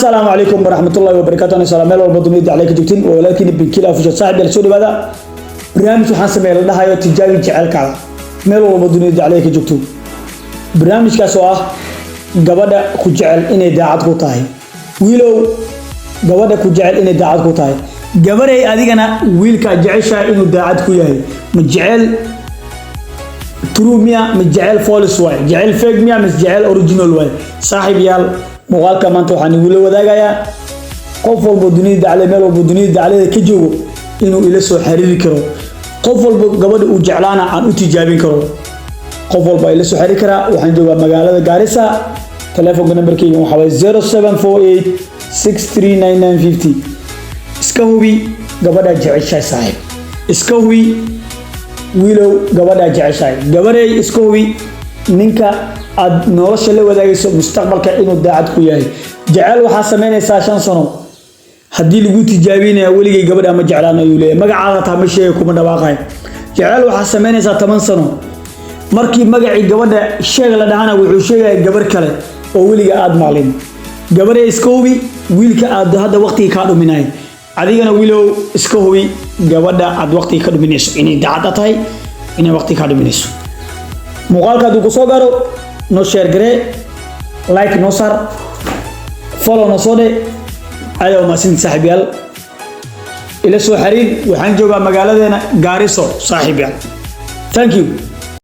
Assalaamu calaykum waraxmatullahi wabarakaatu. Ana salaam meel walba dunida jaclay ka joogtiin. Waa walaalkiina Binkila Official. Saaxib yaal, soo dhawaada. Barnaamij waxaan sameeya la dhahayo "Tijaabi Jecelkaada", meel walba dunida jaclay ka joogto. Barnaamijkaas oo ah gabadha ku jecel inay daacad ku tahay, wiilow, gabadha ku jecel inay daacad ku tahay, gabarey, adigana wiilkaa jeceshahay inuu daacad ku yahay. Ma jecel true miya, ma jecel false waay? Jecel fake miya, mise jecel original waay? Saaxiib yaal, muuqaalka maanta waxaan igula wadaagayaa qof walbo dunida daclay, meel walbo dunida daclada ka joogo, inuu ila soo xiriiri karo. Qof walbo gabadha uu jeclaana aan u tijaabin karo. Qof walba ila soo xiriiri karaa. Waxaan joogaa magaalada Gaarisa. Telefoonka nambarkeyga waxaa waye 0748639950. Iska hubi gabadhaa jeceshahay, saaxiib. Iska hubi, wiilow, gabadhaa jeceshahay. Gabarey, iska hubi ninka aad nolosha la wadaagayso mustaqbalka inuu daacad ku yahay. Jecel waxaa samaynaysaa 5 sano. Haddii lagu tijaabinaya, "Weligay gabadha ma jeclaan," ayuu leeyahay. Magacaada taa ma sheegay, kuma dhawaaqay. Jecel waxaa samaynaysaa 10 sano. Markii magacii gabadha sheeg la dhahana, wuxuu sheegaya gabar kale oo weliga aad maqlin. Gabarey, iska hubi wiilka aad hadda waqtiga kaa dhuminay. Adigana, wiilow, iska hubi gabadha aad waqtiga ka dhuminayso inay daacad tahay, inay waqtiga kaa dhuminayso. Muuqaalka hadduu ku soo gaaro, noo share garee, like noo saar, follow noo soo dhe. Aad waa mahadsanid, saaxiibyaal. Ila soo xiriir. Waxaan joogaa magaaladeena Gaariso, saaxiibyaal. Thank you.